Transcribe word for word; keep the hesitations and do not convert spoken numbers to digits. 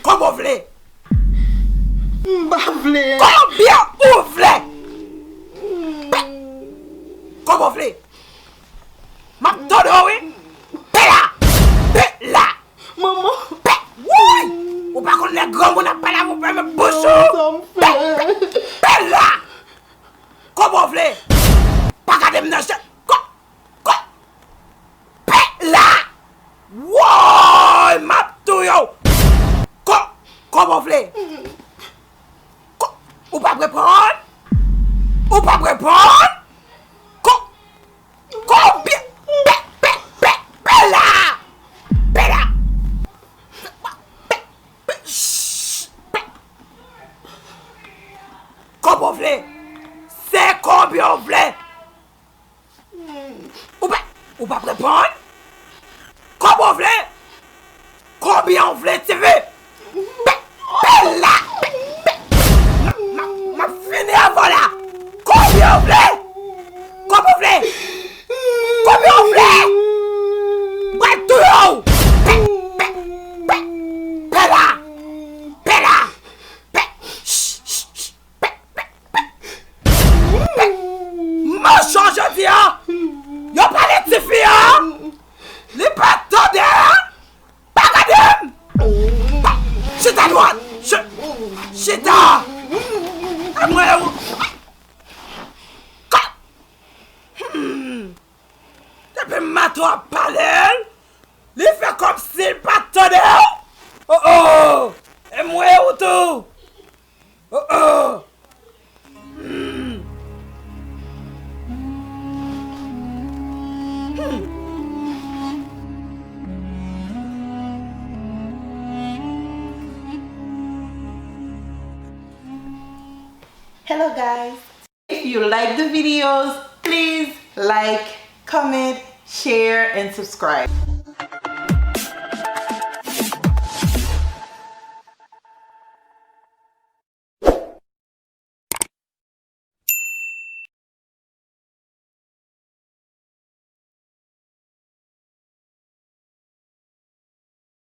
Kòman w vle? M pa vle. Konbyen ou vle? Pè! Kòman w vle? M ap tande w, wi. Pè la! Pè la! Manman. Pè! Woy! Ou pa konn lè granmoun ap pale avè w, ou fèmen bouch ou! Sa m Pè! fè. Pè! Pè la! Kòman w vle? Pa gade m nan je. Kò! Kò! Pè la! Woy! M ap touye w! Kò! Kòman w vle? Kò! Ou p ap reponn? Ou p ap reponn? Kò! Konbyen? Pè! Pè! Pè! Pè la! Pè la! Pè! Pè! Ch! Pè! Konbyen w vle? Se konbyen w vle? Ou pa, ou p ap reponn? Konbyen w vle? Konbyen w vle, Tifi? Pè, pè la! Pè, pè! M ap, m ap, m ap fini avè w la! Konbyen w vle? Konbyen w vle? Konbyen w vle? M pral touye w! Pè, pè, pè, pè la! Pè la! Pè! Ch, ch, ch! Pè, pè, pè! Pè! Manchon jodi a! Yo pale tifi a! Li pa tande a! Pa gade m! Pa! Chita dwat! Chi-, chita! E mwen ou! Ka! Hmm. Depi mato ap pale l, li fè kòmsi l pa tande w! Oh oh! E mwen ou tou! Oh oh! Hmm. Hmm. Hello guys. If you like the videos, please like, comment, share and subscribe.